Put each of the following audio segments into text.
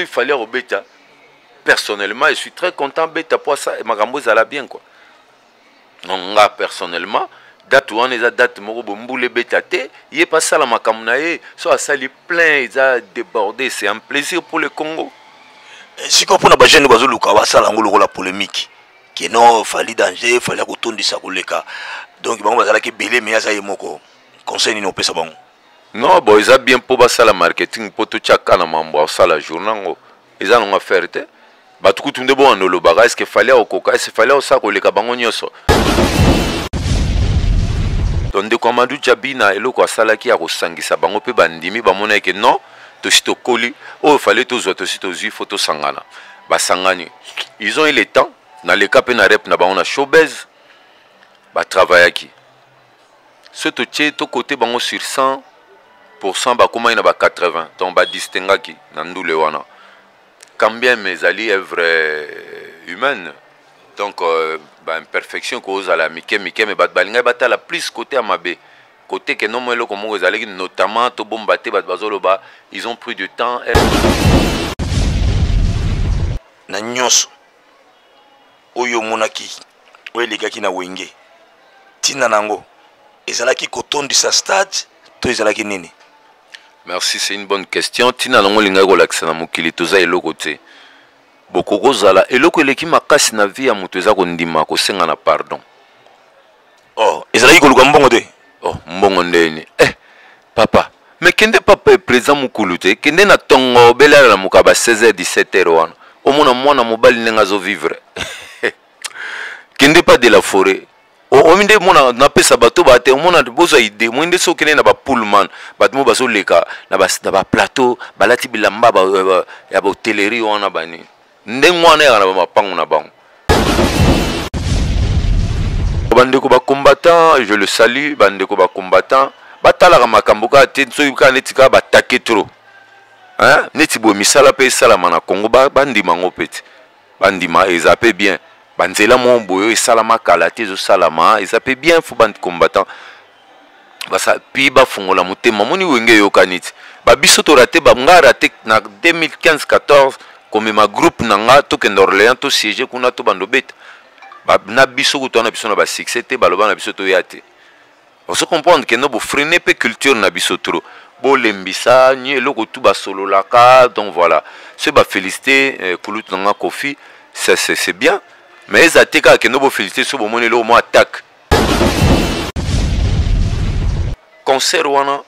Il fallait kobeta. Personnellement, je suis très content beta po ça makambo ezala bien quoi. Nga personnellement, date wana eza date moko boye mbula ebeta te, ye mpe asala makambo na ye, so asali plein eza débordé, c'est un plaisir pour le Congo. Eh, sikoyo mpona bajeune bazoluka basala yango lokola polémique ke non, Fally danger, Fally akotondisa koleka, donc bango bazalaki ebele, me aza ye moko, conseil nini opesa bango? Non, bon, eza bien mpo basala marketing, mpo totyaka na mambo asala journée yango, eza nango affaire te. Bato kutu nde bowanda olobaka est-ce Fally akokoka, est-ce Fally akosala koleka bango nyonso. Donc ndeko Amadou Djabi na eloko asalaki ya kosangisa bango mpe bandimi, bamona ke non, tosi tokoli, oyo Fally tozwa, tosi tozwi, fo tosangana. Basangani, ils ont eu le temps. Naleka mpe na rep na bango na showbase, batravaillaki. So totie tokote bango sur 100%, bakomaki na ba 80, donc badistingaki na ndule wana. Quand bien ezali œuvre humaine, donc baimperfection kozala mike mike, me bato balingaki batala plus côté ya mabe, côté ke nomo eloko moko ezalaki notamment tobomba te, bato bazoloba ils ont pris du temps. Na nyonso oyo omonaki oyo elekaki na Wenge, ntina na yango ezalaki kotondisa stade to ezalaki nini? Merci, c'est une bonne question. Ntina nango olingaki kolakisa na mokili toza eloko te. Bokoki kozala eloko eleki makasi na vie ya moto eza kondima kosenga na pardon. Oh, ezalaki koluka mbongo te? Oh, mbongo ndeni? Eh papa, me kende papa président mokulu te, kende na ntongo obelala na moka ba 16h 17h wana, omona mwana mobali ndenge azovivre. Kende pas de la forêt, omi nde mona napesa bato bate, omona bozwa ide moi nde soki okende na bapullman, bato mo bazoleka na baplateau, balati bilamba ya bahotellerie wana, banini ndenge wana yaka na bamapango na bango. Bandeko bacombattant, je le salue, bandeko bacombattant batalaka makambo kaka te, soki kaka neti kaka batake trop, hein? Neti boye misala mpe esalama na Congo, bandima yango mpe te, bandima eza mpe bien. Banzela moko boye oyo esalama kala te ezosalama, eza mpe bien. Fo bacombattant basa pi bafungola motema. Moni Wenge eyokani ti babiso torate, nga rate na 2015 14 komema groupe na nga tokende Orléans, tosiége kuna, tobanda obeta na biso kutu wana, biso na basuccès te, baloba na biso toya te. Ozo comprendre ke no bofreine mpe culture na biso trop, bolembisa ni eloko tu basololaka. Donc voilà, soki bafélicité kulutu na nga Kofi, c'est bien, mais eza te kaka kende bofélicité so bomoni eloko mwa attaque. Concert wana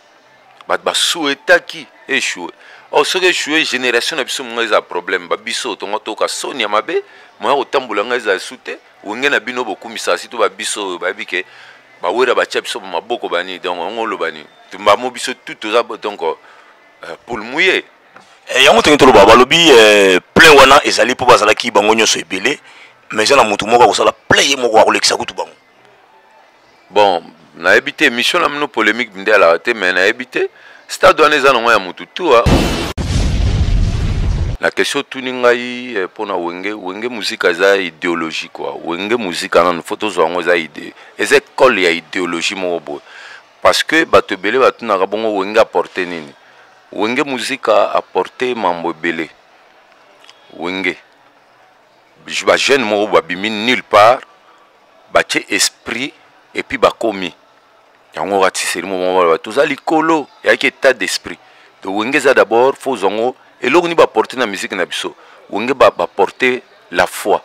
bato basuetaki échoué. Or soki échoué, génération na biso monga eza problème. Babiso tongo toyoka soni ya mabe, moya kotambola ngai eza esu te. Wenge na bino bokumisaka si to babiso oyo bayebi ke bawera batia biso maboko bani, donc yango oloba nini, tumbamo biso tout toza donc poule mouillé. Eh, yango ndenge toloba, balobi plein wana ezali mpo bazalaki bango nyonso ebele, mais eza na motu moko akosala plein ye moko, akolekisa kutu bango. Bon, nayebi te, émission na bino polémique nde alaka te, mais nayebi te, stade wana eza nango ya motu tu. Na question otuni ngai mpona Wenge, Wenge Muzika eza idéologie quoi. Wenge Muzika nanu fo tozwa yango, eza idée, eza école ya idéologie moko boye, parce que bato ebele batunaka bongo Wenge apporte nini. Wenge Muzika apporte mambo ebele. Wenge bajeune moko babimi nulle part, batie esprit et puis bakomi yango ratisserie moko baloba toza likolo, eyaki état d'esprit. Donc Wenge eza d'abord fo ozwa yango eloko nini baporte na musique na biso. Wenge baporte la foi,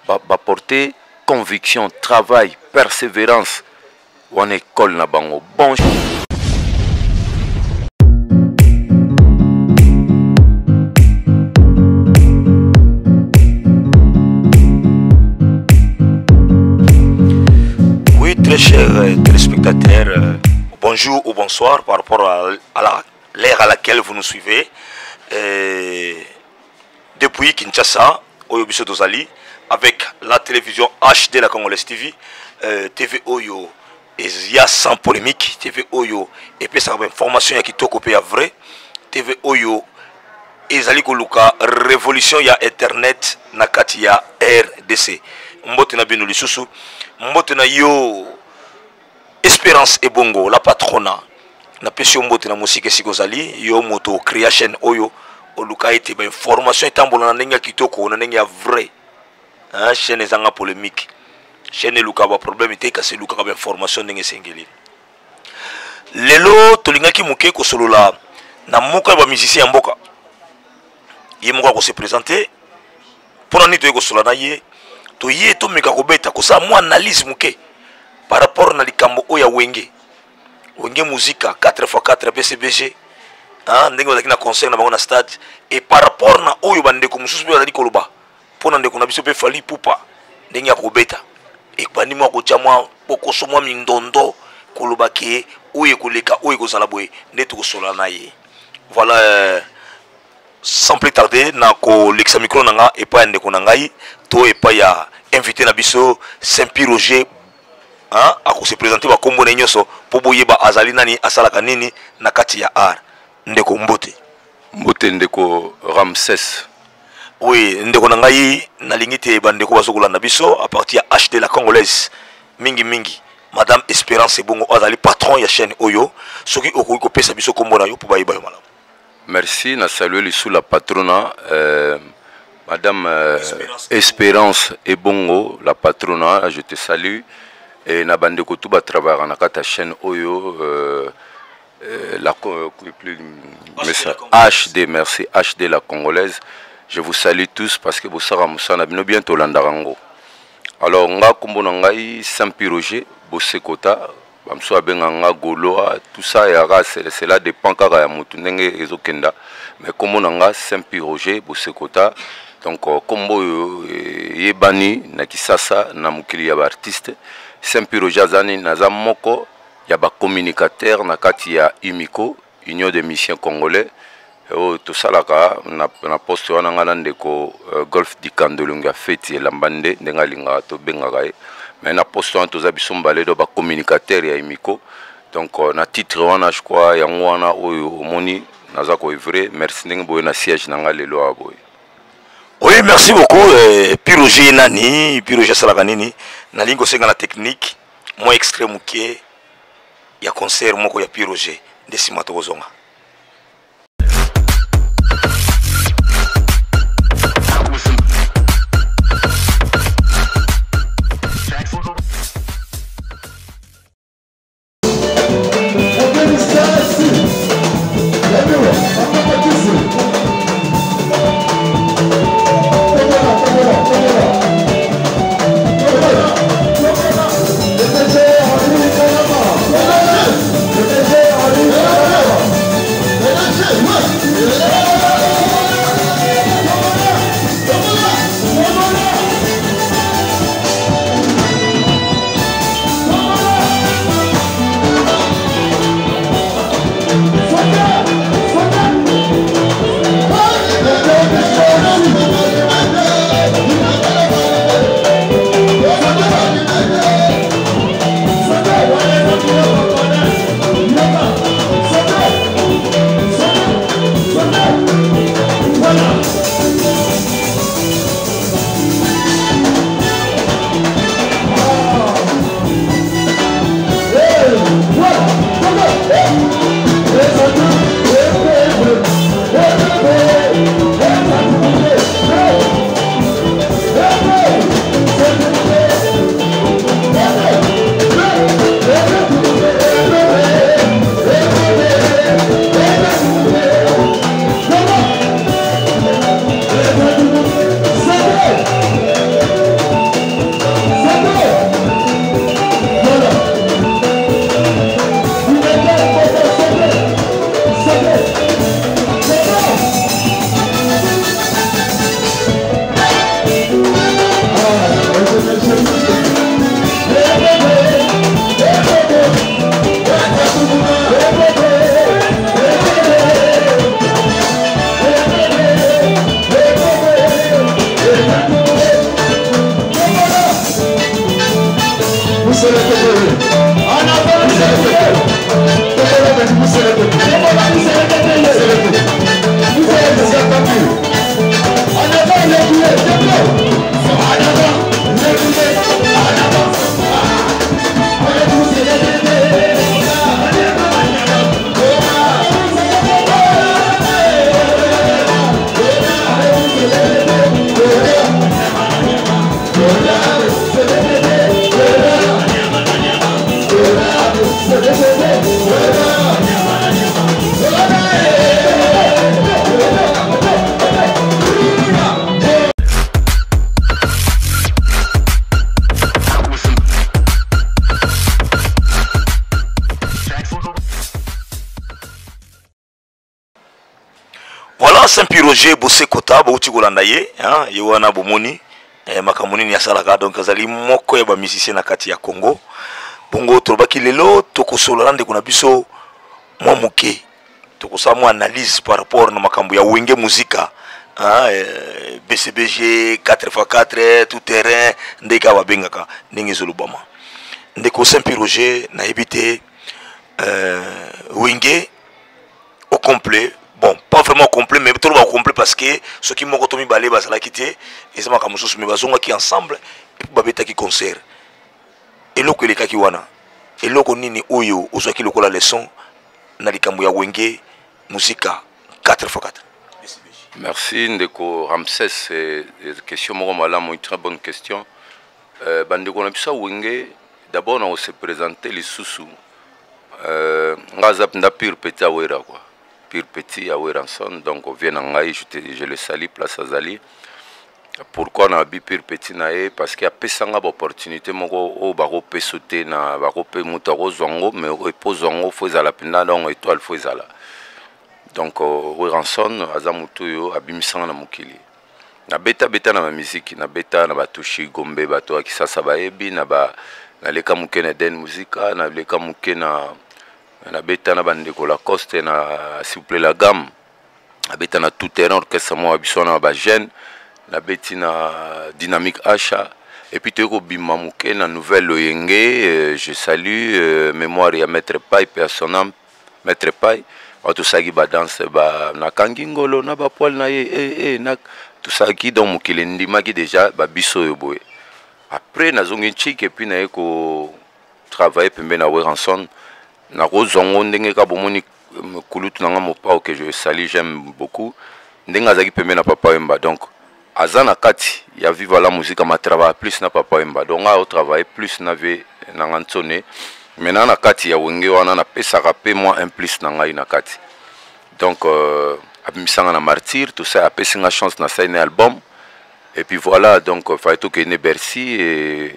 baporte conviction, travail, persévérance, wana école na bango. Bon. Oui, très chers téléspectateurs, bonjour ou bonsoir par rapport à l'heure à laquelle vous nous suivez. Et depuis Kinshasa, oyo biso tozali avec la télévision HD, la Congolaise TV, TV oyo eza sans polémique, TV oyo epesaka bainformation ya kitoko mpe ya vrai, TV oyo ezali koluka révolution ya internet na kati ya RDC. Mbote na bino lisusu, mbote na yo Espérance Ebongo la patrona, napesi yo mbote na mosika esika ozali, yo moto ocréa chaîne oyo. Oluka ete ba information etambola na ndenge ya kitoko, na ndenge ya vrai. Hein, chaîne ezanga polémique. Chaîne eluka ba problème te, kasi elukaka ba information ndenge esengeli. Lelo tolingaki moke kosolola na moko ya ba musicien ya mboka. Ye moko akose présenter. Mpona nini toye kosolola na ye? Toye tomeka kobeta kosala mwa analyse moke par rapport na likambo oyo ya Wenge. Wenge Musica 4x4 BCBG, hein, ndenge bazalaki na concert na bango na stade, et par rapport na oyo bandeko mosusu mpe bazali koloba mpona ndeko na biso mpe Fally Ipupa, ndenge ya kobeta ebandi mwa kotya mwa pokoso mwa mindondo, koloba ke oyo ekoleka oyo ekozala boye, nde tokosolola na ye. Voilà, sans plus tarder na kolekisa micro na nga epai ya ndeko na ngai to epai ya invité na biso Saint-Pi Roger, hein, akose présenter bakombo na ye nyonso mpo boyeba azali nani, asalaka nini na kati ya art. Ndeko, mbote. Mbote, ndeko Ramses. Oui, ndeko na ngai, nalingi te bandeko bazokolanda biso à partir ya HD la Congolaise, mingi mingi Madame Espérance Ebongo azali patron ya chaîne oyo, soki okoki kopesa biso kombo na yo mpo bayeba yo malamu. Merci, na salue lisusu la patrona, Madame Espérance. Espérance Ebongo, la patrona, je te salue. Et na bandeko tout ba travailler na kati ya chaîne oyo, la plus, mais ça, HD, merci, HD la Congolaise. Je vous salue tous parce que bosara musana bino bien tolandaka ngo. Alors nga kombo na ngai Saint-Pi Roger Bosekota, bamosusu abengaka nga Goloa, tout ça yaka, cela dépend kaka ya motu ndenge ezokenda, mais kombo na nga Saint-Pi Roger Bosekota. Donc kombo oyo eyebani na Kisasa, na mokili ya baartiste. Saint-Pi Roger azani, naza moko ya bacommunicateur na kati ya UMICO, Union des Musiciens Congolais, oyo tosalaka na poste wana, ngai na ndeko Golf Dikandolongi ya feti elamba nde ndenge alingaka tobengaka ye. Mais na poste wana toza biso mibale, do bacommunicateur ya UMICO. Donc na titre wana, je crois yango wana oyo omoni naza koœuvrer. Merci ndenge boye na siège na ngai lelo awa boye. Oui, merci beaucoup. Pi Roger nani? Pi Roger asalaka nini? Nalingi kosenga na technique mwa extrait moke ya concert moko ya Pi Roger, nde nsima tokozonga. Voilà, Saint-Pierre Roger Bosekota, bouti kolanda ye, hein, ye wana bomoni makambo nini asalaka, donc azali moko ya ba musicien na kati ya Congo. Bongo tolobaki lelo tokosolola ndeko na biso mwa moke, tokosala mwa analyse par rapport na makambo ya Wenge Musica, hein, BCBG 4x4 tout terrain, ndenge kaka babengaka ndenge ezolobama. Ndeko Saint-Pierre Roger, nayebi te, Wenge au complet, bon, pas vraiment complet, mais toloba au complet parce que soki moko to mibale bazalaki te, eza makambo mosusu, mais bazongaki ensemble et puis babetaki concert. Eloko elekaki wana, eloko nini oyo ozwaki lokola leçon na likambo ya Wenge Musica 4x4? Merci ndeko Ramsès, question moko malamu, une très bonne question. Bandeko na biso ya Wenge, d'abord na kose présenter lisusu, nga aza mpenza pur petit ya Wera quoi, pur petit ya Werrason. Donc vieux na ngai, je le salue place azali. Pourquoi na bi pur petit na ye? Parce que apesanga baopportunité moko oyo bakopesa te na bakope moto akozwa yango, mais epozwa yango faut ezala mpenza, donc étoile faut ezala. Donc Werrason aza motu oyo abimisanga na mokili. Nabetabeta na bamiziki, nabeta na batushi Gombe, bato ya Kisasa bayebi na ba, naleka moke na Den Musica, naleka moke na nabeta na bandeko Lacoste na S'il vous plaît la gamme, nabeta na tout terrain orchestre moko ya biso wana ya bajeune, nabeti na Dynamique Asha, et puis toyei kobima moke na Nouvelle Loyenge. Je salue mémoire ya Maître Pai, pe ya son âme, Maître Pai bato tosalaki badanse ba, nakangi ngolo na bapoile na ye na tosalaki. Donc mokili endimaki déjà babiso oyo boye. Après nazongi nchik et puis naye kotravaille pembeni na Werrason. Nakozwa ngo ndenge kaka bomoni kulutu na nga Mopao, que je salue, j'aime beaucoup ndenge azalaki pembeni na Papa Wemba. Donc aza na kati ya Viva la Musique, ma travaille plus na Papa Wemba, donc nga aotravaille plus na vieux na nga Ntsone. Maintenant na kati ya Wenge wana, napesaka mpe mwa un plus na ngai na kati. Donc abimisanga na Martyr, tout ça, apesi nga chance nasali na album et puis voilà. Donc fallait tokende Bercy et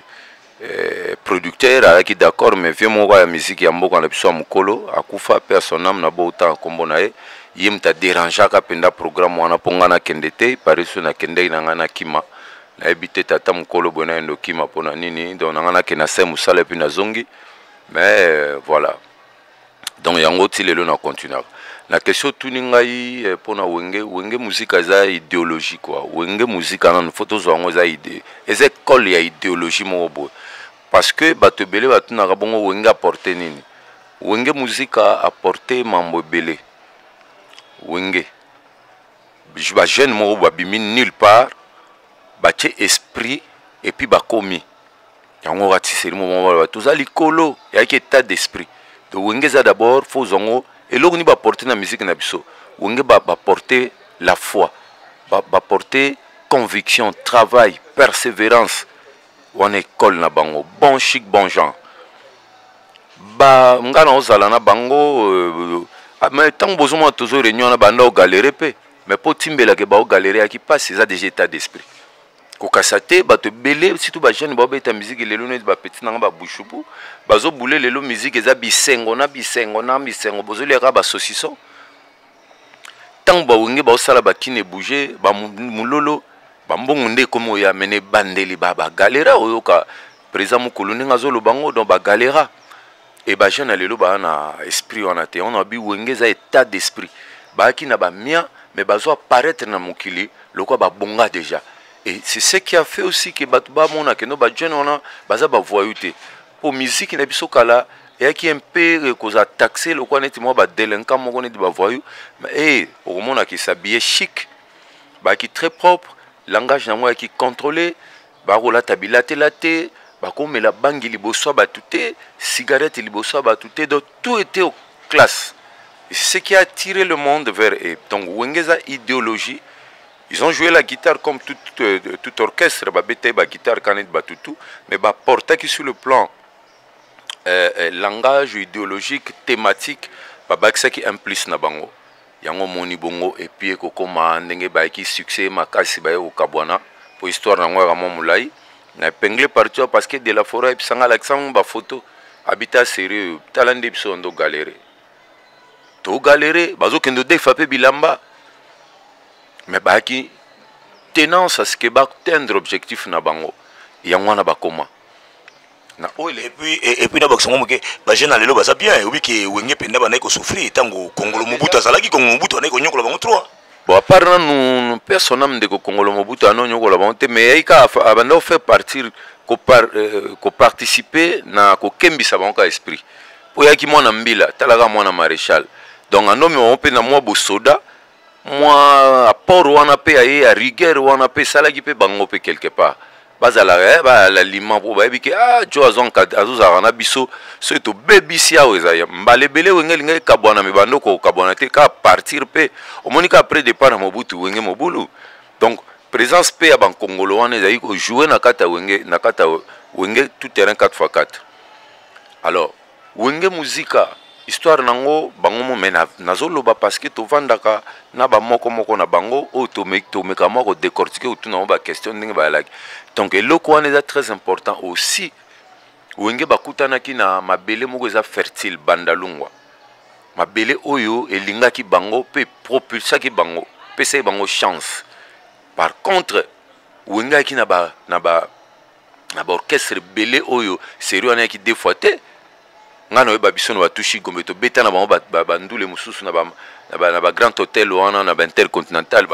producteur azalaki d'accord, mais vieux moko ya musique ya mboka na biso ya mokolo akufa mpe ya son âme, na botanga nkombo na ye, ye moto adérangeaka mpenza programme wana mpo ngai nakende te. Pari so nakendeki na ngai nakima, nayebi te tata mokolo boye nayende okima mpona nini. Donc na ngai nakende, asali mosala et puis nazongi. Mais voilà, donc yango ti lelo na continuaka na question otuni ngai mpona Wenge. Wenge Musica eza idéologie quoi. Wenge Musica nanu faut tozwa yango, eza idée, eza école ya idéologie moko boye, parce que bato ebele batunaka bongo: Wenge apporte nini? Wenge Musica apporte mambo ebele. Wenge, bajeune moko babimi nulle part, batie esprit et puis bakomi yango ratisserie moko baloba toza likolo, eyaki état d'esprit. Donc Wenge eza d'abord, faut ozwa yango eloko nini baporte na musique na biso. Wenge baporte la foi, baporte conviction, travail, persévérance. Wana école na bango, bon chic bon genre. Ba nga na ozala na bango, mais ntango bozomona tozo réunion wana, banda ogalere mpe, mais mpo timbelaka baogalere yaki mpasi, eza déjà état d'esprit. Kokasa te, bato ebele, surtout bajeune baobeta musique lelo, neti bapeti nanga babushupu bazobule lelo, musique eza bisengo na bisengo na bisengo, bozoliaka basaucisson. Ntango bawenge baosala bakine bouge bamololo, bambongo nde ekomi oya mene ebandeli bagalera. Oyoka président mokolo ndenge azoloba ngo, donc bagalera e bajeune ya lelo baa na esprit wana te. Wana babi Wenge eza état d'esprit, bayaki na bamia, mais bazo apparaître na mokili lokola babonga déjà. Et c'est ce qui a fait aussi que bato bamona keno bajeune wana baza bavoyu te, mpo musique na biso kala eyaki mpe kozala taxe lokola neti mwa badelinquant moko, neti bavoyu. Mais okomonaka esabille chic, bayaki très propre, langage nango ayaki contrôlé, bakolata bilatela te, bakomela bangi liboso ya bato te, cigarette liboso ya bato te, donc tout était au classe. Et c'est ce qui a attiré le monde vers eux. Donc Wenge eza idéologie. Ils ont joué la guitare comme tout orchestre, babeta baguitare kaka neti batutu, mais baportaki sur le plan langage idéologique, thématique, babakisaki un plus na bango. Yango moni bongo et puis ekokóma ndenge bayaki succès makasi, baye kokabwana, po histoire nango yaka mwa molai na épingle partout, parce que de la forêt ayebisanga, alakisanga bafoto abita sérieux, tala nde biso ndo galere, togalere, bazokende odefa mpe bilamba. Mais bayaki tenance à ce que baatteindre objectif na bango. Yango wana bakoma na oyo. Et puis na bakisa ngo moke, bajeune na lelo baza bien. Oyebi ke Wenge mpenza bandaki kosouffrir ntango Kongolo Mobutu azalaki. Kongolo Mobutu andaki konyokola bango trop. Bon, à part nanu personne, ndeko Kongolo Mobutu anonyokola bango te, mais yai kaka abanda kofaire partir, koparticiper na kokembisa bango ka esprit, mpo yaki mwana mbila, talaka mwana maréchal. Donc anomi bango mpe na mwa bosoda, mwa apport wana mpe aye ya rigueur wana mpe esalaki mpe bango mpe quelque part bazalaka bazala lima, mpo bayebi ke ah, jo azozalaka na biso. Soki tobebisi awa, eza mbala ebele Wenge elingi ekabwana, me bando kokabwana te, kaka partir mpe omoni kaka après départ na Mobutu, Wenge mobulu. Donc présence mpe ya bankongolo wana ezali kojouer na kati ya Wenge, na kati ya Wenge tout terrain 4x4. Alors Wenge Muzika, histoire nango bango mo, me nazoloba parce que tovandaka na bamoko moko na bango oyo tomeka mwa kodécortiquer, kotuna bango baquestion ndenge bayalaki. Donc eloko wana eza très important aussi. Wenge bakutanaki na mabele moko eza fertile, Bandalungwa, mabele oyo elingaki bango mpe propulsaki bango, pesaki bango chance. Par contre Wenge ayaki na baorchestre ebele oyo série wana ayaki deux fois te. Ngai naoyeba biso na batushi Gombe, tobeta na bango bandule mosusu na bagrand hôtel wana, na baintercontinental.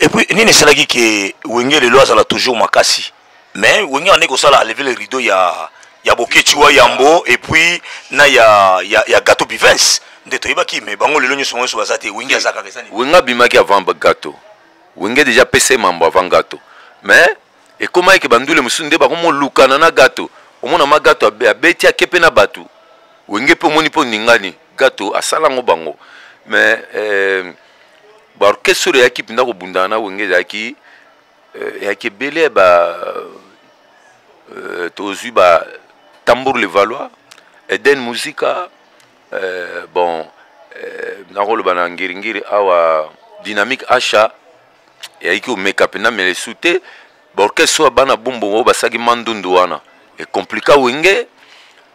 Et puis nini esalaki ke Wenge lelo azala toujours makasi? Mais Wenge andeki kosala alever le rideau ya Bokeci wa Yambo et puis na ya Gato Bivens nde toyebaki. Mais bango lelo nyonso nyonso baza te, Wenge aza kaka. Eza nini? Wenge abimaki avant Gato. Wenge déjà pesa mambo avant Gato, mais ekomaki ke bandule mosusu nde bakomolukana na Gato. Omona ma Gato abeti, ake mpe na bato Wenge mpe omoni mpo ningani Gato asala yango bango. Mais baorchestre oyo eyaki mpenza kobundana na Wenge ezalaki eyaki ebele. Ba tozwi ba Tambour Levallois, Eden Musica, bon, nakoloba na Ngiringiri awa, Dynamique Asha eyaki komeka mpenza melesu te. Baorchestre oyo bana Bumbu oyo basalaki mandundu wana ecompliqua Wenge.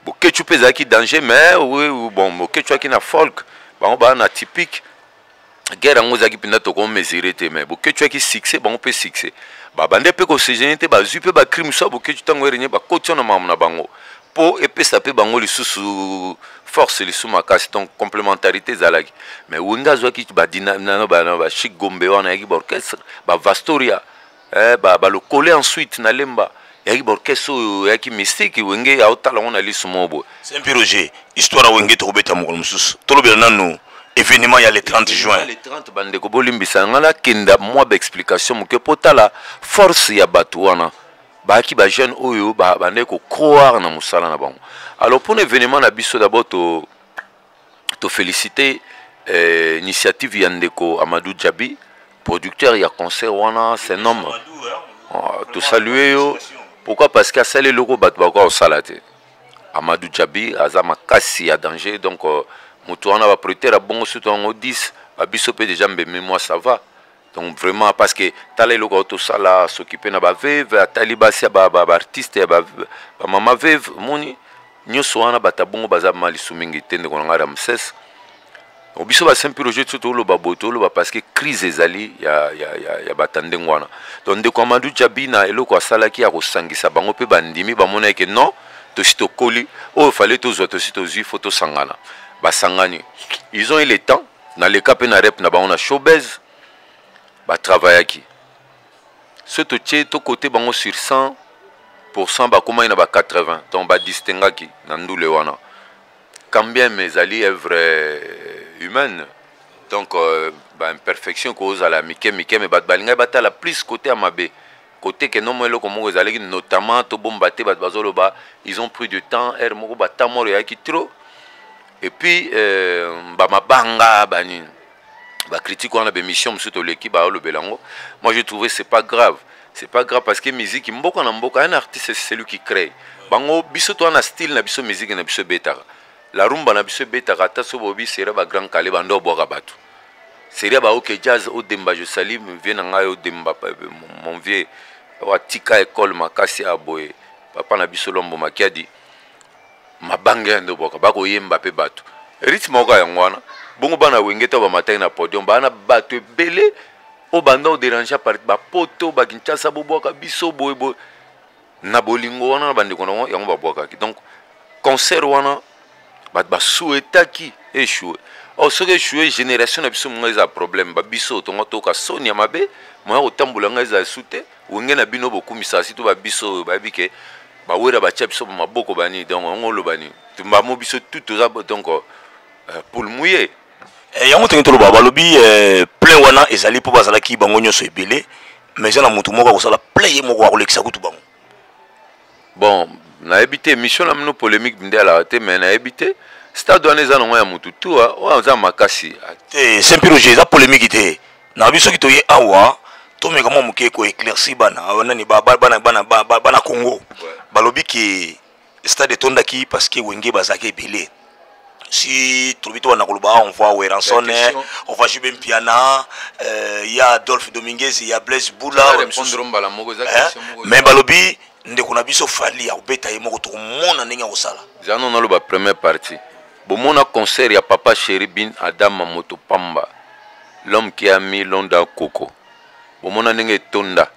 Bokecu mpe ezalaki danger, mais oui, bon, Bokecu ayaki na folk, bango baa na typique. Guerre yango ezalaki mpenza tokomesurer te, mais Bokecu ayaki succès, bango mpe succès. Babande mpe kosegene te, bazwi mpe bacrime so ya Bokecu ntango erenye, bakoti na makambo na bango mpo epesa mpe bango lisusu force lisusu makasi. Donc complémentarité ezalaki. Mais Wenge azwaki bachic Gombe wana, ayaki baorchestre bavastoria, balokole, ensuite na Lemba eyaki baorchestre oyo eyaki mystique. Wenge aotala yango na lisu moko boye. C'est un peu Roger, histoire ya Wenge tokobeta mokolo mosusu. Tolobela nanu événement ya le 30 juin. Le 30, bandeko bolimbisa nga, nakenda mwa baexplication moke mpo tala force ya bato wana bayaki, bajeune oyo bandeki kocroire na mosala na bango. Alors mpona événement na biso, d'abord to tofélicité initiative ya ndeko Amadou Djabi, producteur ya concert wana. C'est un homme, tosalue yo. Pourquoi? Parce que asali eloko bato bakoka kosala te. Amadou Djabi aza makasi ya danger. Donc moto wana, baproducteur ya bongo, surtout yango 10 babiso mpe déjà mbemi mwa, ça va. Donc vraiment, parce que tala eloko oyo tosala, s'occuper na baveuve, atali basi ya baartiste ya bamama veuve, omoni nyonso wana, bato ya bongo baza ma lisu mingi te. Ndeko na ngai Ramses, biso basimple Roger, so toloba boye, toloba parce que crise ezali ya bato ya ndenge wana. Donc ndeko Amadou Djabi na eloko asalaki ya kosangisa bango mpe bandimi, bamona eke non, tosi tokoli, oyo fale tozwa tosi tozwi, fo tosangana. Basangani, ils ont eu le temps. Naleka mpe na rep na bango na showbase, batravaillaki. So totie tokote bango sur 100 %, bakomaki na ba 80. Donc badistingaki na ndule wana. Quand bien ezali œuvre humaine, donc baimperfection kozala mike mike, me bato balingaki batala plus côté ya mabe, côté ke nomo eloko moko ezalaki notamment tobomba te. Bato bazoloba ils ont pris du temps, aire moko batemps moko eyaki trop. Et puis bamabanga banini, bacritique wana, bémission mosusu toleki baolobela yango. Moi, j'ai trouvé, c'est pas grave, c'est pas grave, parce que musique mboka na mboka, un artiste, c'est celui qui crée. Bango biso to wana style na biso, musique na biso ebetaka, la rumba na biso ebetaka. Ata so bobi sera bagrand kale bando obwaka bato seria baoke jazz Odemba. Je salue vieux na ngai Odemba, mon vieux atika école makasi ya boye, papa na biso Lombo Makiadi. Mabanga ya nde obwaka, bakoyemba mpe bato rythme moko yango wana. Bongo bana Wenge to bamataki na podium, baa na bato ebele. Oyo banda oderange part bapoto bakinshasa bobwaka biso boye boye na bolingo wana na bandeko na yango babwakaki. Donc concert wana bato basuetaki échoué. Or soki échoué, génération na biso monga eza problème. Babiso tongo toyoka soni ya mabe, moya kotambola ngai eza esu te. Wenge na bino bokumisaka si to babiso oyo bayebi ke bawera batia biso maboko bani. Donc yango oloba nini, tumbamo biso tout toza donc poule mouillé. Yango ndenge toloba, balobi plein wana ezali mpo bazalaki bango nyonso ebele, mais eza na motu moko akosala plein, ye moko akolekisa kutu bango. Bon, nayebi te, émission na bino polémique nde alaka te, mais nayebi te, stade wana eza nango ya motu tu oyo aza makasi. Te, Saint Roger, eza polémique te. Na biso soki toye awa, tomeka mwa moke koéclaircir bana nani, bana Congo. Balobi ke stade etondaki parce que Wenge bazalaki ebele. Si tolobi to banda koloba, on voit Werrason, on voit JB Mpiana, ya Adolphe Dominguez, ya Blaise Bula, mais balobi ndeko na biso Fally akobeta ye moko, tokomona ndenge akosala. Eza no naloba première partie, bomona concert ya Papa Chéri Bin Adam Moto Pamba, l'homme qui a mis l'onda koko, bomona ndenge etonda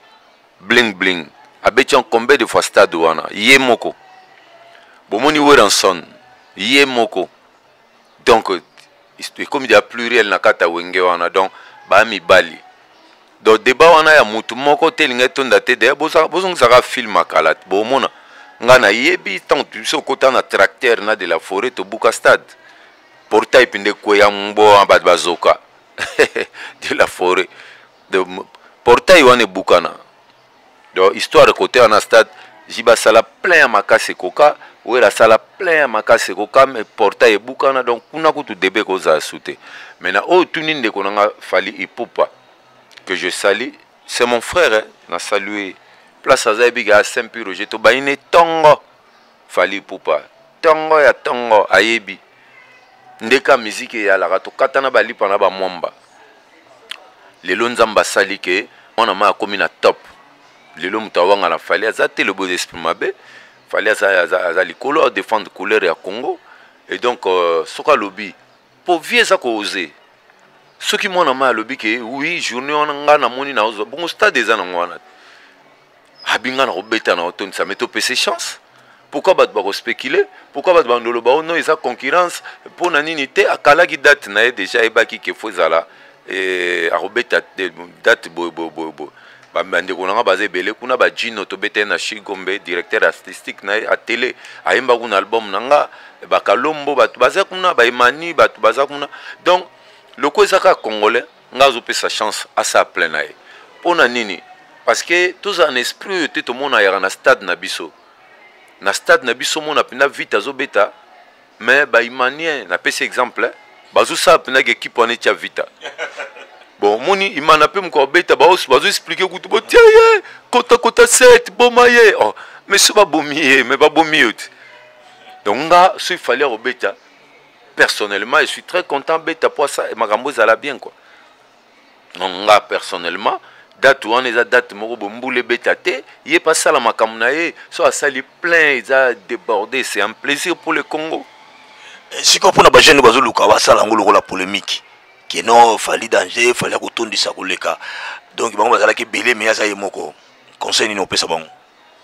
bling bling, abeti en combien de fois stade wana ye moko. Bomoni Werrason ye moko. Donc ekomi deya pluriel na kati ya Wenge wana. Donc baya mibali, donc débat wana ya mutu moko te elingi etonda te. Deya bozongisaka film akala, bomona ngai nayebi ntango biso okota na tracteur na de la forêt, tobuka stade, portail mpe nde ekweya mbo bato bazoka de la forêt de portail wana ebukana. Donc histoire côté wana, stade JB asala plein ya makasi ekoka, Wera asala plein ya makasi ekoka, mais portail ebukana. Donc kuna kutu débat ekozala su te. Mais na oyo tuni ndeko na nga Fally Ipupa, que je salue, c'est mon frère, hein, na salue place aza, yebi ka Saint Pie Roger, tobayini ntongo Fally Ipupa, ntongo ya ntongo, ayebi ndeka miziki eyalaka, tokatana balipa na bamwamba. Lelo Nzambe asali ke mwana mai akomi na top. Lelo moto awanga na Fally aza te. Lobo esprit mabe, Fally aza, aza, aza likolo, adéfendre couleur ya Congo. Et donc soki alobi po vie eza koose, soki mwana mai alobi ke oui, journée wana ngai namoni naozwa bongo stade eza nango wana, abi ngai na kobeta na otondisa, mais topesa chance. Pourquoi bato bakospéculer? Pourquoi bato bandoloba o non, eza concurrence? Mpo na nini te? Akalaki date na ye déjà, ayebaki ke fo ezala akobeta date boye boye boye boye. Bandeko na nga baza ebele kuna, bajino tobeta ye na Shigombe, directeur artistique na ye atele, ayemba kuna album na nga, bakalombo, bato baza kuna, baemani, bato baza kuna. Donc loko eza kaka congolais, nga azopesa chance asala plein na ye. Mpo na nini? Parce que tozala na esprit oyo te, tomona ayaka na stade na biso, na stade na biso mona mpenza vite azobeta, mais baimanien, napesi exemple, bazosala mpenzaka ekipe wana etya vita. Bon, omoni imana mpe moko abeta, bazoexpliquer kutu botia ye kota kota 7 boma ye. Oh, mais so babomi ye, mais babomi ye te. Donc nga so Fally akobeta, personnellement je suis très content, beta po asa makambo ezala bien quoi. Donc nga personnellement, date wana eza date moko boye, mbula ebeta te, ye mpe asala makambo na ye. So asali plein, eza débordé, c'est un plaisir pour le Congo. Sikoyo mpona bajeune bazoluka basala yango lokola polémique ke non, Fally danger, Fally akotondisa koleka, donc bango bazalaki ebele mais aza ye moko, conseil nini opesa bango?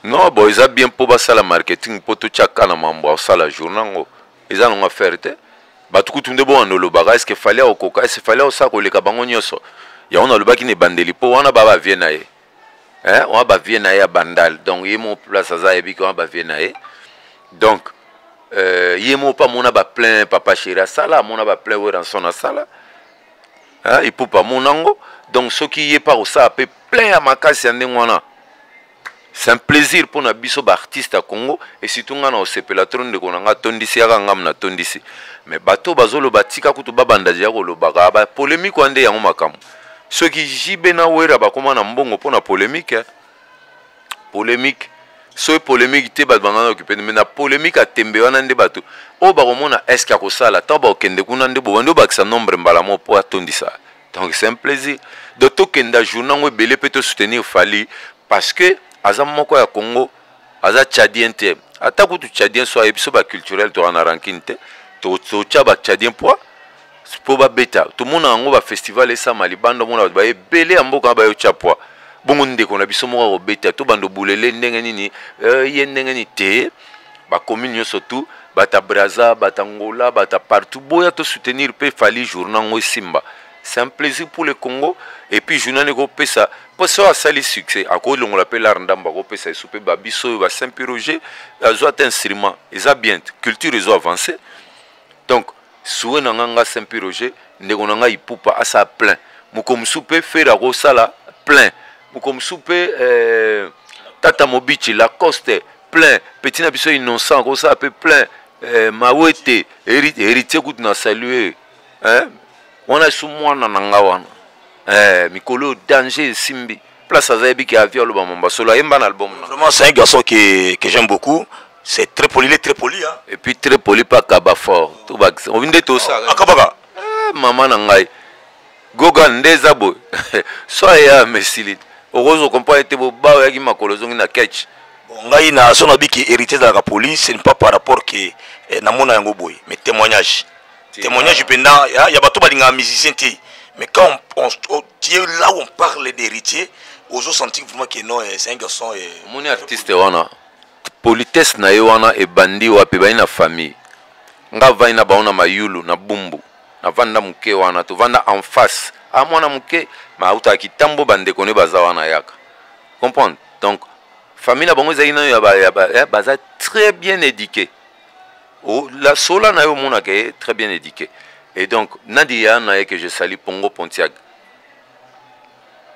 Non, bon, eza bien mpo basala marketing, mpo totiaka na mambo akosala journée yango, eza nango affaire te. Bato kutu nde bowanda olobaka est-ce Fally akokoka, est-ce Fally akosala koleka bango nyonso. Yango nalobaki na ebandeli, mpo wana ba bavie na ye, wana bavie na ye ya Bandal. Donc ye mo place aza, ayebiki wana bavie na ye. Donc ye mo mpe amona baplein Papa Chéri asala, amona baplein Werrason asala, Ipupa amona yango. Donc soki ye mpe akosala mpe plein ya makasi ya ndenge wana, c'est un plaisir mpona biso baartiste ya Congo. Et surtout ngai na osepela trop, ndeko na ngai atondisi yaka, ngamu natondisi. Mais bato bazoloba, tika kutu babanda ya kolobaka bapolémique wana nde yango makambo. Soki JB na Wera bakóma na mbongo mpona polémique, eh? Polémique, soki polémique te, bato bangana okipe. Mais na polémique atembe wana nde bato oyo bakomona est-ce akosala ntango bakokende kuna nde bobandi obakisa nombre mbala moko mpo atondisa. Donc c'est un plaisir de tokenda journée yango ebele mpe tosoutenir Fally, parce que aza moko ya Congo, aza tchadien te. Ata kutu tchadien so ayebi so baculturel, toka na rancune te, totya batchadien poids. Mpo babeta, tomona yango bafestival esama libanda, omona bato baye ebele ya mboka bayo tya poids. Bongo ndeko na biso moko akobeta to bando bulele ndenge nini, ye ndenge nini te. Bacommune nyonso tu, bata Braza, bata Ngola, bata partout, boya to soutenir mpe Fally. Journée yango esimba, c'est un plaisir pour le Congo. Et puis journée ekopesa mpo so asali succès, akolongola mpe lar ndambo, akopesa esu mpe babiso oyo ba Saint Pierre Roger azwa ata instrument, eza bien, culture ezo avance. Donc souhait na nga, nga Saint Pierre Roger, ndeko na ngai Ipupa asala plein, moko mosusu mpe Ferre akosala plein, moko mosusu mpe Tata Mobici Lacoste plein, petit na biso Innocent akosala mpe plein, Mawete Héritier kutu na salue, hein? Wana esu mwana na nga wana, mikolo oyo danger esimbi place aza, yebi ke avi aloba mamba solo ayemba na album na. Vraiment, c'est un garçon que j'aime beaucoup. C'est très poli, il est très poli, hein. Et puis très poli pa kaba fort to bakisa obi nde tosala. Akabaka. Mama na ngai Goga nde eza boye, so aya mesili okozo comprendre ete boba oyaki makolo ozongi na catch. Bon, ngai na so nabiki héritier ezalaka poli, ce n'est pas par rapport que namona yango boye, mais témoignage, témoignage mpenza ya bato balingaka musicien te. Mais quand on, tu es là où on parle d'héritier, ozo sentir vraiment que non, c'est un garçon. Omoni artiste wana, politesse na ye wana ebandi wapi? Ebandi na famille. Nga avandi na bango na Mayulu na Bumbu, navanda moke wana, tovanda en face a mwana moke ma autaka kitambo, bandeko ne baza wana, yaka comprendre. Donc famille na bango ezalaki nano ya baza très bien éduqué. La sola na ye omonaka ye très bien éduqué. Et donc nadi ya na ye que je sali Pongo Pontiac,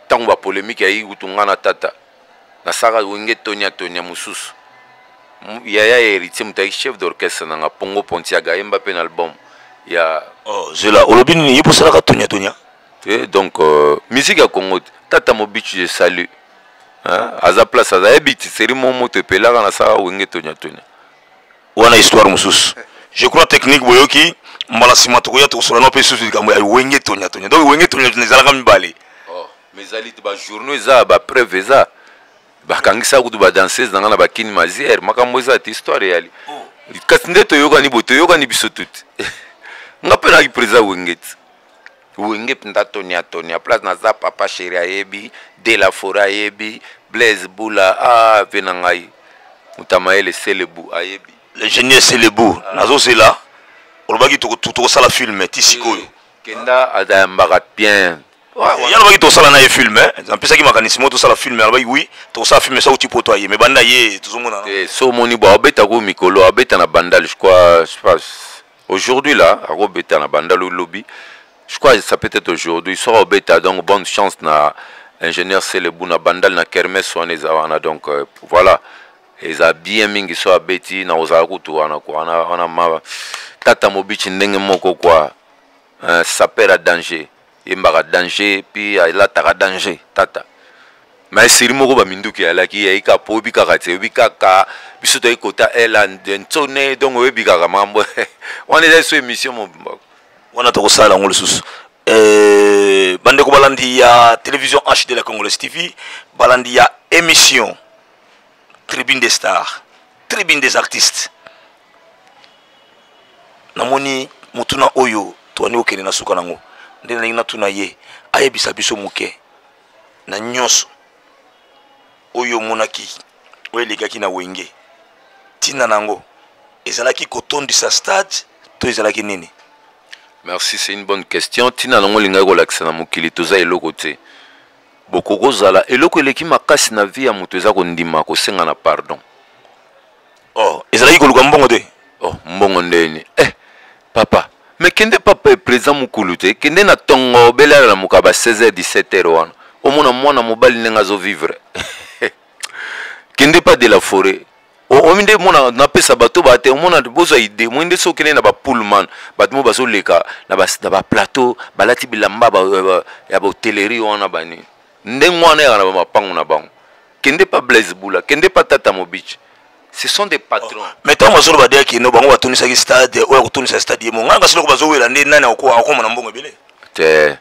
ntango bapolémique yayi kutu, nga na tata nasaka Wenge tonia tonia mosusu, yaya ya Héritier moto ayaki chef d'orchestre nanga, Pongo Pontiac, ayemba mpe na album ya. Oh, zela, olobi nini? Ye mposalaka tonia tonia? Te, donc musique ya Congo, tata Mobici je salue, hein? Aza place aza yebi ti seri mo moto epelaka, nasaka Wenge tonia tonia. Wana histoire mosusu, je crois technique boyoki. Mbala nsima tokoya, tokosola no mpe susu likambo ya Wenge tonia tonia. Donc Wenge tonia tonia ezalaka mibale. Oh, mais ezali te, bajournaux eza, bapreuve eza, bakangisa kutu badanseuse na nga na bakini Mazière, makambo eza te, histoire eyali. Kasi nde toyokani boye, toyokani biso tuti, nga mpe nayaki président Wenge ti Wenge mpenza tonia tonia. Place naza, papa chéri ayebi, de la Forêt ayebi, Blaise Bula, ah, ve na ngai moto amayele Selebu ayebi. L'ingénieur Selebu, nazozela, olobaki tokosala film ti sikoyo. Kenda azayambaka bien. Ye alobaki tosala na ye film, apesaki makanisi mo tosala film, alobaki oui, tokosala film sauti poto aye, mais banda ye tozomona. So omoni bo abetako mikolo, abeta na Bandal, je crois, je pense aujourd'hui là akobeta na Bandal, lobi, je crois, ça peut être aujourd'hui soki akobeta. Donc bonne chance na ingénieur Selebu na Bandal na kermesse wana eza wana. Donc voilà, eza bien mingi so abeti na kozala kutu wana kwa wana, wana ma tata Mobici ndenge moko kwa saper ya danger, yembaka danger, puis alataka danger tata. Mais série moko baminduki alaki yai kaka po oyebi kaka te, oyebi kaka biso toyei kota ela ntsone, donc oyebi kaka makambo wana eza so émission mobimba. Wana tokosala yango lisusu. Bandeko balandi ya télévision HD la Congolaise TV, balandi ya émission Tribune des stars, Tribune des artistes, namoni motuna oyo toani kokende na suka nango nde nalingi natuna ye ayebisa biso moke na nyonso oyo omonaki, oyo elekaki na Wenge. Ntina na yango ezalaki kotondisa stade to ezalaki nini? Merci, c'est une bonne question. Ntina nango olingaki kolakisa na mokili toza eloko te. Bokoki kozala eloko eleki makasi na vie ya moto eza kondima kosenga na pardon. Oh, ezalaki koluka mbongo te? Oh, mbongo ndeni, papa, mais kende papa président mokulu te, kende na ntongo obelala na moka ba 16h 17h wana, omona mwana mobali ndenge azovivre. Kende pa de la Forêt, omi nde mona napesa bato ba te, omona bozwa idée moi nde soki okende na bapullman, bato mo bazoleka na baplateau, balati bilamba ya bahotellerie wana, bani ndenge wana yaka na bamapango na bango. Kende pa Blaise Bula, kende pa tata Mobici, ce sont des patrons. Oh. Mais ntango bazoloba de akende, bango batonisaki stade, oyo akotonisa stade ye mo ngai kasi loko bazowela nde nani akokoma na mbongo ebele. Te,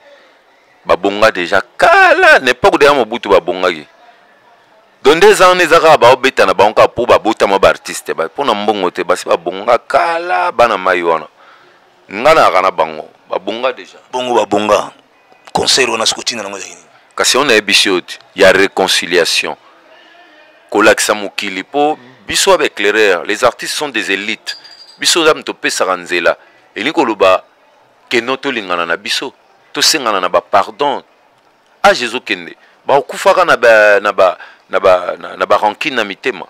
babonga déjà kala na époque deya Mobutu, babongaki. Donc nde eza wana, eza kaka baobeta na bango kaka mpo babotama baartiste, mpo na mbongo te. Basi babonga kala, bana mai wana, nga nayaka na bango. Babonga déjà. Bongo babonga concert wana siko ntina nango ezalaki nini? Kasi oyo nayebisi yo te ya réconciliation, kolakisa mokili mpo biso ya baéclaireur, les artistes sont des élites. Biso oza moto opesaka nzela, elingi koloba keno tolingana na biso, tosengana na bapardon. Age ezokende, bakufaka na ba, na ba, na ba, na, na barankine na mitema.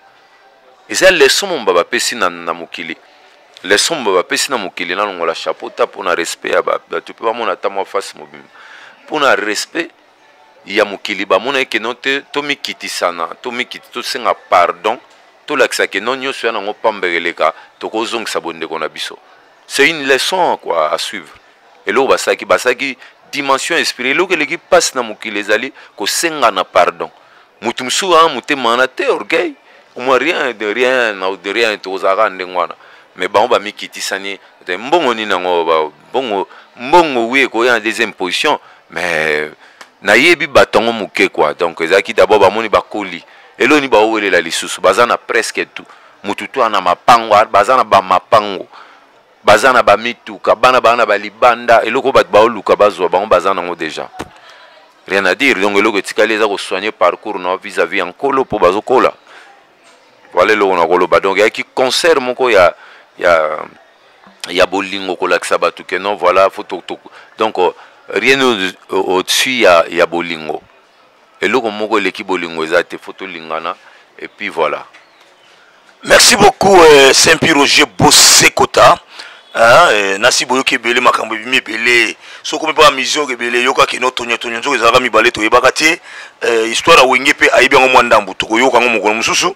Eza leçon momba bapesi na, na mokili, leçon momba bapesi na mokili. Nalongola chapeau ta mpona respect ya bato mpe bamona ata mwa face mobimba mpona respect ya mokili. Bamona eke no te, tomikitisana, tomikiti, tosenga pardon, tolakisa ke no nyonso ya nango pamba eleka, tokozongisa bondeko na biso. C'est une leçon quoi à suivre. Eloko basalaki, basalaki dimension esprit. Eloko eleki mpasi na mokili ezali kosengana pardon. Moto mosusu wana motema wana te, orgueil omwa, rien de rien na de rien, tokozalaka ndenge wana. Mais bango bamikitisani. Mbongo nini yango? Mbongo, mbongo wi ekoya na deuxième position, mais nayebi bato yango moke quoi. Donc ezalaki d'abord bamoni bakoli eloni, baowelela lisusu, baza na presque tout. Motu to na mapango, baza na bamapango, baza na bamituka, bana baa na balibanda. Eloko bato baoluka bazwa, bango baza nango déjà, rien à dire. Donc eloko etikali eza kosoigne parcours na vis-à-vis ya nkolo mpo bazokola. Voilà eloko na koloba. Donc eyaki concert moko ya bolingo, kolakisa bato ke non, voilà, faut to, to, donc rien au-dessus ya bolingo. Eloko moko eleki bolingo eza te, faut tolingana et puis voilà. Merci beaucoup, Saint-Pierre Roger Bossekota. Hein, nasi boyoki ebele, makambo ebimi ebele. Soki omi mpa misio ebele, eyokaki no tonyotonyo nzoka ezalaka mibale, toyebaka te. Histoire ya Wenge mpe ayebi yango mwa ndambu, tokoyoka yango mokolo mosusu.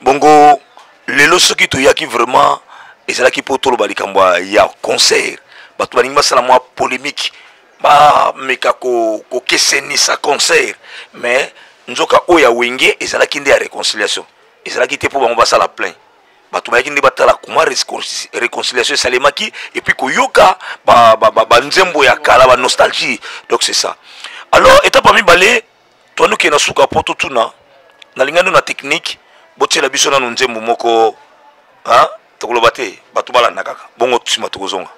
Bongo lelo soki toyaki vraiment, ezalaki mpo toloba likambo ya concert. Bato balingi basala mwa polémique, bameka kokesenisa concert, mais nzoka oyo ya Wenge ezalaki nde ya réconciliation, ezalaki te mpo bango basala plein. Bato bayaki nde batala kuma réconciliation esalemaki, et puis koyoka banzembo ba, ba, ba ya kala, banostalgie. Donc c'est ça. Alors étape ya mibale, toandoke na suka mpo totuna. Nalinga nde na technique botiela biso nanu nzembo moko, hein? Tokoloba te, bato balanda kaka bongo, nsima tokozonga.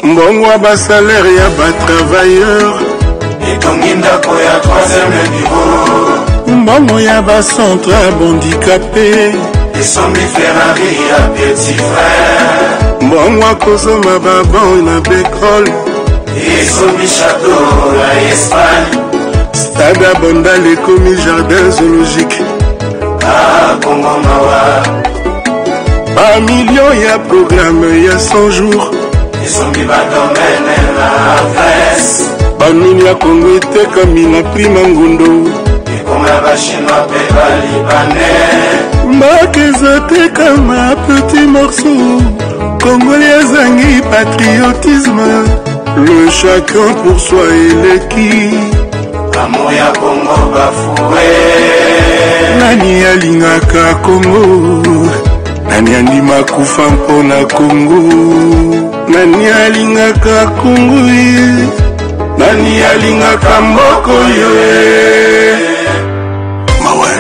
Mbongo ya basalaire ya batravailleur etongi ndako ya 3e niveau. Mbongo ya bacentre ya bandicapé esombi Ferrari ya petit frère. Mbongo akozoma babon na bekole esombi chateau na Espagne. Stade ya Bandal ekomi jardin zoologique. Ah, Kongo mawa. Bamillion ya programme ya 100 jours esombi badomaine na Grèce. Bamini ya Kongo etekami na prima ngundo. Ekoma bachinois mpe balibanais. Mboka ezotekama petit morceau. Kongoli azangi patriotisme, le chacun pour soi eleki. Amour ya Kongo bafue. Nani alingaka Kongo? Nani andima kufa mpo na Kongo? Nani alingaka Kongo ye? Nani alingaka mboko ye? Mawe.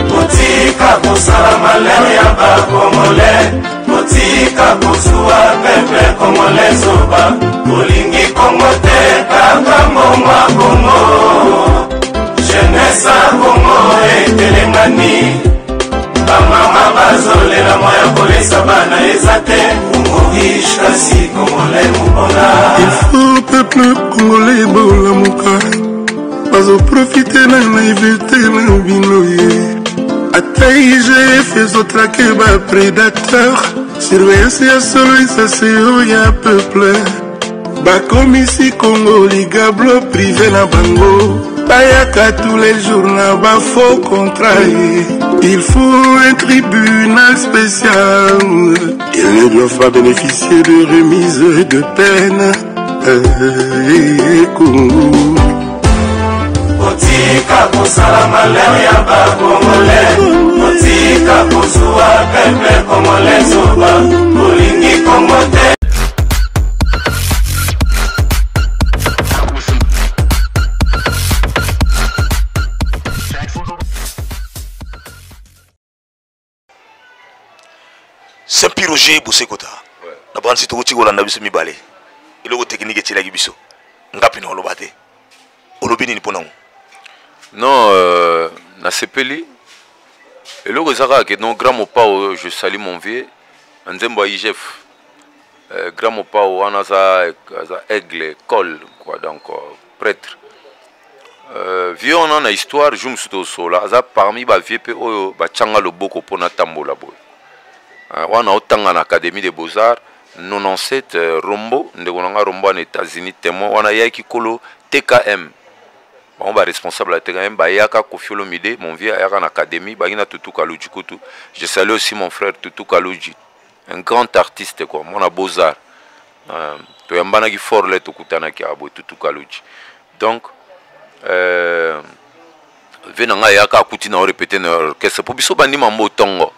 Botika kosala malheur ya bakongolais, botika kozuwa peuple congolais zoba. Bolingi Kongo te, kaka mbongo ya Kongo. Jeunesse ya Kongo etelemani, bamama bazolela, mwa ya kolesa bana eza te. Kongo riche, kasi congolais mobola. Il faut peuple congolais bolamuka, bazoprofite na naïveté na bino ye. Ata IGF ezotrake baprédateur, surveillance ya solo esaseo ya peuple. Bakomisi Kongo ligablo privé na bango, bayaka tous les jours na bafaux contrat. Il faut un tribunal spécial, ils ne doivent pas bénéficier de remise de peine. Congo. Botika kosala malheur ya bakongolais, botika kozuwa peuple congolais zoba. Bolingi Kongo te. Roger Bosekota, na bansi tokuti kolanda biso mibale, eloko technique etielaki biso ngapi na oloba te, olobi nini mpo nango? Non, nasepeli. Eloko eza kaka ke non, grand Mopao, je salue mon vieux, na nzembo ya IGF, grand Mopao wana aza aigle école quoi, donc prêtre, vieux wana na histoire jour mosusu tosola, aza parmi bavieux mpe oyo batianga loboko mpona tambola boye. Wana otanga na Académie des Beaux-Arts 97, Rombo, ndeko na nga Rombo na États-Unis, témoin wana, ayaki kolo TKM, bango baresponsable ya TKM bayaka. Koffi Olomide, mon vieux, ayaka na académie, baki na Tutu Kaluji kutu. Je salue aussi mon frère Tutu Kaluji, un grand artiste quoi, mwana Beaux-Arts. Toyambanaki fort le tokutanaki awa boye, Tutu Kaluji. Donc ve na ngai ayaka, akuti na orépété na orchestre, mpo biso bandima mbo ntongo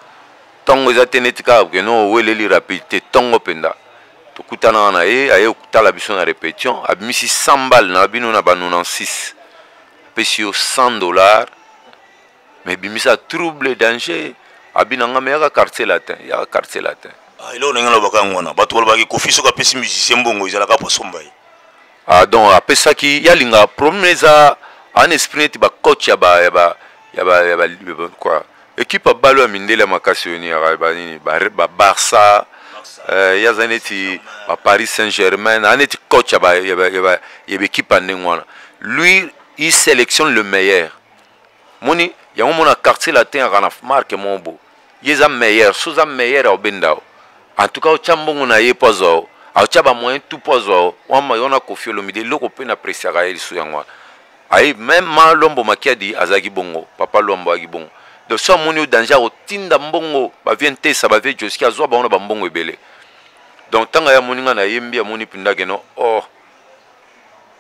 ntongo eza te neti kaka keno oweleli rapide te, ntongo mpenza. Tokutanaka na ye, aye kotala biso na répétition, abimisi 100 balle na bino na ba 96, apesi yo 100 $, mais ebimisa trouble, danger. Abi na nga me yaka Quartier Latin, yaka Quartier Latin. Ah, eloko ndenge nalobaka yango wana, bato balobaki Koffi soki apesi musicien mbongo ezalaka po asomba ye. Ah, donc apesaki ye alinga problème eza en esprit neti bacoach ya ba quoi, équipe ya balo ya mindele ya makasi oyo niyaka banini, ba Barça, ye aza neti ba Paris Saint Germain, aa neti coach ya baéquipe ya ndenge wana. Lui, il sélectionne le meilleur. Moni yango, mona Quartier Latin aka na marque moko bo ye eza meilleur. So oza meilleur, aobenda o, en tout cas otya mbongo na ye mpo azwa o, aotya bamoyen tout mpo azwa o. Wana Koffi Olomide, eloko mpe na appréciaka ye lisu yango wana. Aye même ma Lwambo Makiadi azalaki bongo, papa Lwambo azalaki bongo. Donc so amoni oyo danger, akotinda mbongo, bavie Ntesa, bavie Joski, azwa bango na bambongo ebele. Donc ntango aye amoni ngai nayembi, amoni mpenza keno oh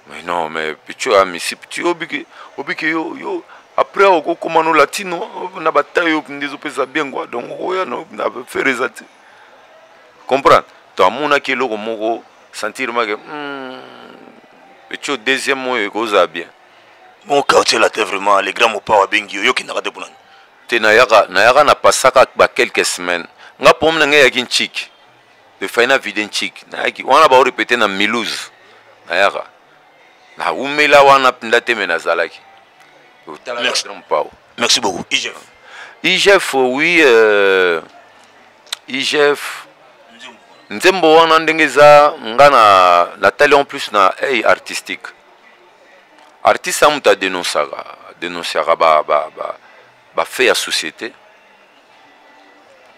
mais non, mais picho ya misi ti obiki obiki yo après okokoma no latino na bataille oyo nde ezopesa bien quoi. Donc okoya na faire eza te comprendre. To amonaki eloko moko sentir make picho deuxième oyo ekozala bien. Bon, Quartier Latin, vraiment les grands Mopao abengi yo, yokendaka te mpona? Te, nayaka na pasaka ba quelques semaines. Nga problème na ngai eyaki ntiki, efai na vide ntiki, nayaki wana baorépété na Milouse, nayaka nawumela wana mpenza te, me nazalaki. Merci. Mopao. Merci beaucoup. IGF. IGF, oui, IGF, nzembo wana ndenge eza, nga na natali en plus na œil artistique. Artiste a moto adénonçaka, adénonciaka bafaits ya société,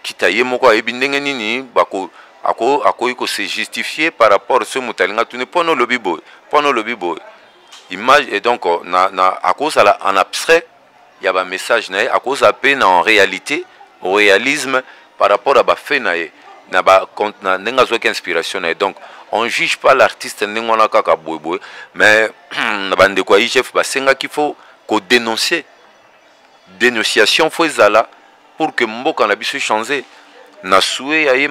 kita ye moko ayebi ndenge nini akoki kose justifier par rapport so moto alinga tuni mpona olobi boye, mpona olobi boye, image. Et donc na akozala en abstrait ya bamessage na ye, akozala mpe na en réalité, au réalisme par rapport à bafaits na ye, na ndenge azwaki inspiration na ye. Donc on juge pas l'artiste ndenge wana kaka boyeboye, mais na bandeko ya IGF basengaki faut kodénoncer, dénonciation faut ezala pour que mboka na biso change na souhait ya ye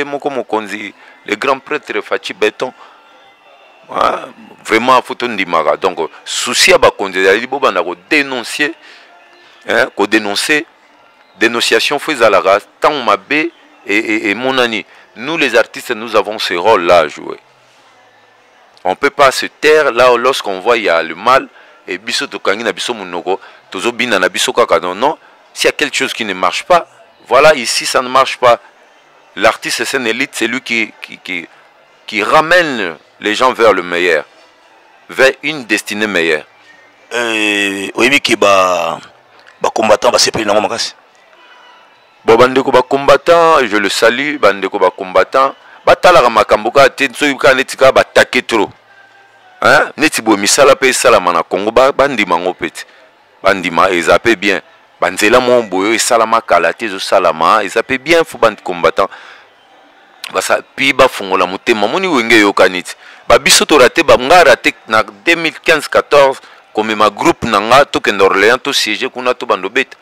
moko mokonzi, le grand prêtre Fatshi Béton. Ah, vraiment faut tondimaka. Donc souci ya bakonzi ezali bobanda kodénoncer, hein, kodénoncer, dénonciation faut ezalaka ntango mabe emonani. Nous les artistes, nous avons ce rôle là à jouer. On peut pas se taire là lorsqu'on voit il y a le mal et biso tokangi na biso monoko, tozobina na biso kaka. Non, non, s'il y a quelque chose qui ne marche pas, voilà, ici ça ne marche pas. L'artiste, c'est une élite, c'est lui qui ramène les gens vers le meilleur, vers une destinée meilleure. Oyebi ke bacombattant basepeli nango makasi. Bon, bandeko bacombattant, je le salue, bandeko bacombattant batalaka makambo kaka te soki kaka neti kaka batake trop, hein? Neti boye misala mpe esalama na Congo, bandima yango mpe te, bandima eza mpe bien. Banzela moko boye oyo esalama kala te ezosalama, eza mpe bien. Faut bacombattant basa pi bafungola motema. Moni Wenge eyokani ti babiso toraté, nga raté na 2015 14 komema groupe na nga tokende Orléans, tosiége kuna, tobanda obeta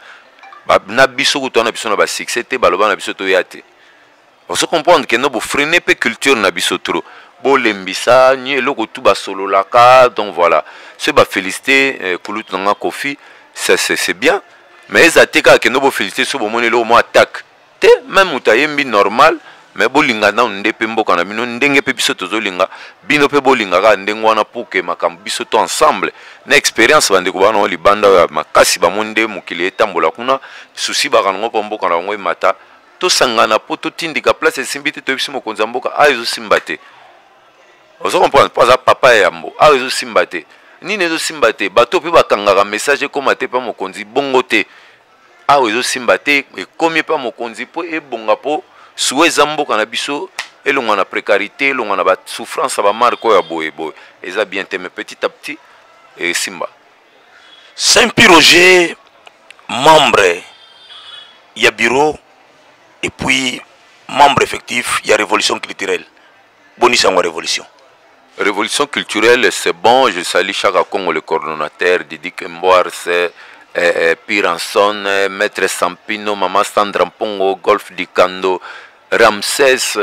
na biso kutu wana, biso na basuccès te, baloba na biso toya te. Ozo comprendre ke no bofreiner mpe culture na biso trop, bolembisa ni eloko tu basololaka. Donc voilà, soki bafélicité kulutu na nga Koffi, c'est bien, mais eza te kaka kende bofélicité so bomoni eloko mwa attaque te. Même moto ayembi normal, Mais bolinga nanu nde mpe mboka na bino ndenge mpe biso tozolinga bino mpe bolinga kaka ndenge wana pour que makambo biso to ensemble na expérience bandeko bana oyo libanda oyo ya makasi bamoni nde mokili etambola kuna susi baka nango mpo mboka na bango emata. Tosangana mpo totindika place esimbi te, toyebisi mokonzi ya mboka ayo ezosimba te. Ozo comprendre? Mpo aza papa ya yambo, awa ezosimba te. Nini ezosimba te? Bato mpe bakangaka message ekóma te mpa mokonzi bongo te. Awa ezosimba te, ekomi mpa mokonzi mpo ebonga, mpo suwa eza mboka na biso elongwa na précarité, elongwa na basouffrance ya bamarke oyo ya boye boye eza bien te. Mais petit à petit esimba. Saint-Pi Roger, membre ya bureau et puis membre effectif ya Révolution culturelle. Boni sango Révolution? Révolution culturelle, c'est bon. Je salue Chaka Congo, le coordonnateur, Didi Kemboars, Piranson, Maître Sampino, Maman Sandra Mpongo, Golf Dikando, Ramsès,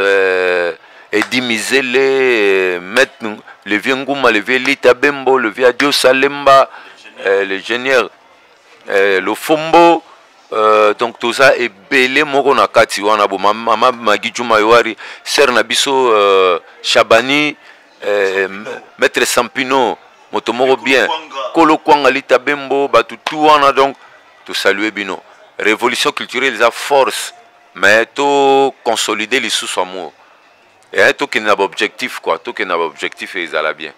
Eddie Mizele, Maître, le vieux Ngouma, le vieux Lita Bembo, le vieux Adio Salemba, le génial, le Fombo. Donc toza ebele moko na kati wana bo mama Magi Juma Yowari, sœur na biso Shabani, Maître Sampino, moto moko bien, Kolo Kwanga, Lita Bembo, bato tu wana. Donc tosalue bino. Révolution culturelle eza force, mais to consolider lisusu amour e tokende na baobjectif quoi, tokende na baobjectif, ezala bien.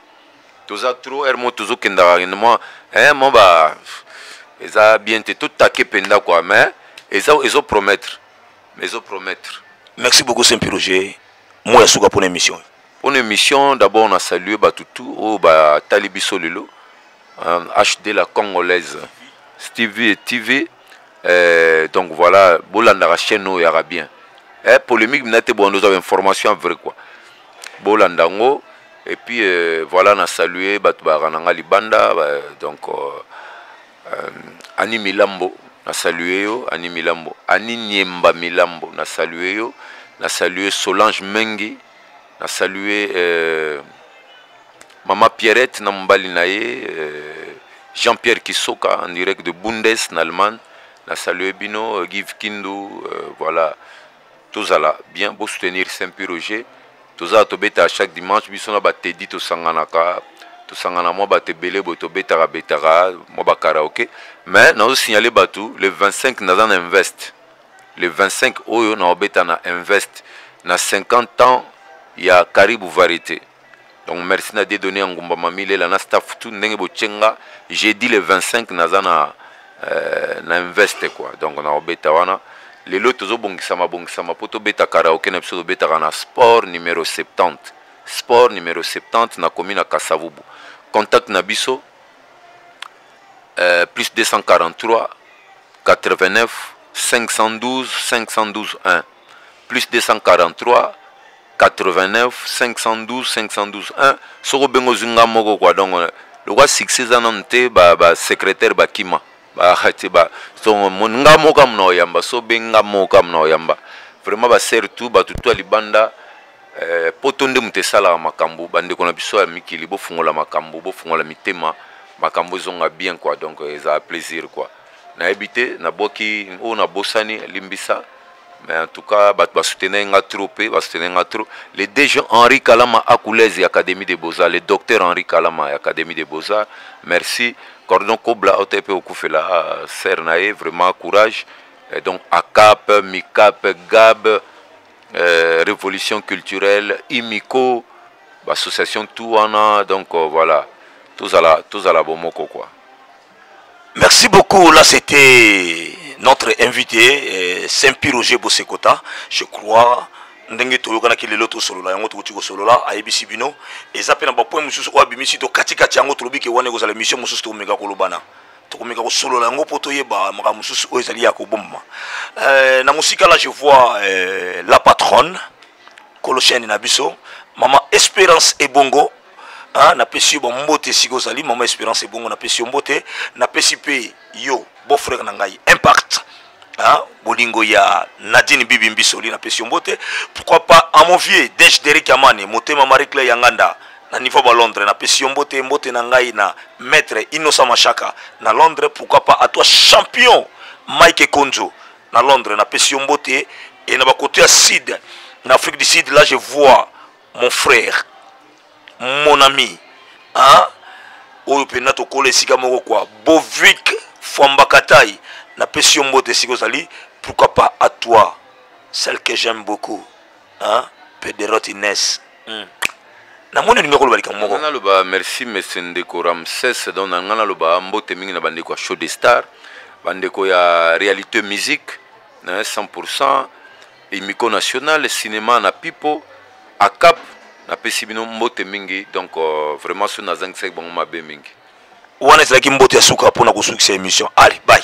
Toza trop heure moko tozokendaka mwa mwa ba eza bien te, totake mpenza quoi, mais eza ezopromettre, ezopromettre. Merci beaucoup, Saint Roger. Moi ya suka mpona émission. Mpona émission, d'abord na salue bato tu oyo batali biso lelo, HD la Congolaise Stevie et TV. Donc voilà, bolandaka chaîne oyo yaka bien. Polémique mina te, bondo ozwa information vrai quoi, bolanda yango. Et puis voilà, na salue bato bayaka na nga libanda ba, donc Ani Milambo, na salue yo. Ani Milambo, Ani Niemba Milambo, na salue yo. Na salue Solange Mengi, na salue Mama Pierrette na mobali na ye Jean-Pierre Kisoka en direct de Bundes na Allemagne. Na salue bino, Give Kindu, voilà, tozala bien, bosoutenir Saint-Pi Roger. Tozala tobeta chaque dimanche, biso na batedi tosanganaka, tosangana mwa bato ebele boye, tobetaka betaka mwa bakaraoke. Mais nazosignale bato, le 25 naza na Invest. Le 25 oyo naobeta na Invest na 50 ans ya Karibu Variété. Donc merci na Dieudonné ya Ngumba, Mamilela na staff tout ndenge botyenga. Jeudi le 25 naza na Invest quoi. Donc naobeta wana. Lelo tozobongisama bongisama mpo tobeta karaoke na biso. Tobetaka na Sport numéro 70, Sport numéro 70 na komi na Kasavubu. Contact na biso, plus 243 89 512 512 1, plus 243 89 512 512 1. Soki obengi, ozwi nga moko quoi. Donc lokwa succès eza nanu te, basecrétaire ba bakima bakati ba so nga moko amuna oyamba. So obengi nga moko amuna oyamba. Vraiment basere tu, bato tu ya libanda, poto nde moto esalaka makambo. Bandeko na biso ya mikili, bofungola makambo, bofungola mitema, makambo ezonga bien quoi. Donc ezala plaisir quoi. Nayebi te nabwaki oyo nabosani, limbisa. Mais en tout cas bato basoutenir nga trop mpe basoutenir nga trop. Le DG Henri Kalama Akoulez ya Académie de Beaux-Arts, le docteur Henri Kalama ya Académie de Beaux-Arts, merci. Cordon Kobla ote mpe okufela sere na ye, vraiment courage. Et donc ACAP, MICAP, GAB, Révolution culturelle, IMICO, association tout wana. Donc voilà, tozala tozala bomoko quoi. Merci beaucoup. Là, c'était notre invité, Saint-Pi Roger Bossekota. Je crois, ndenge toyokanaki lelo, tosolola yango, tokoti kosolola, ayebisi bino eza mpe na bapoint mosusu oyo abimisi to katikati yango. Tolobi ke wana ekozala émission mosusu, tokomeka kolobana, tokomeka kosolola yango mpo toyeba makambo mosusu oyo ezali ya kobomba. Na mosika là, je vois la patronne, kolo chaîne na biso, Mama Espérance Ebongo. Ah, napesi yo bambote esika ozali, Mama Espérance Ebongo, napesi yo mbote. Napesi mpe yo beau frère na ngai Impact, ah, bolingo ya Nadine Bibi Mbisoli, napesi yo mbote. Pourquoi pas à mon vieux Dej Derik Amani, motema Marie Claire Yanganda na niveau ba Londres, napesi yo mbote. Mbote na ngai na maître Innocent Mashaka na Londres. Pourquoi pas à toi, champion Mike Konzo na Londres, napesi yo mbote. E na bakoto ya sud. Na Afrique du Sud, là je vois mon frère, mon ami, hein? Oyo mpenza tokola esika moko kwa Bovik Fwambakatai, napesi yo mbote esika ozali. Pourquoi pas à toi, celle que j'aime beaucoup, hein? Pederot Ines. Namoni olingi koloba likambo moko. Naloba merci, monsieur ndeko Ramses. Donc na ngai naloba mbote mingi na bandeko ya Show de Star, bandeko ya Réalité Musique na 100, Emiko National Cinéma na Pipo Akap, napesi bino mbote mingi. Donc vraiment, soki nazangisaki bango, mabe mingi. Wana ezalaki mbote ya suka mpona kosukisa émission. Allez, bye.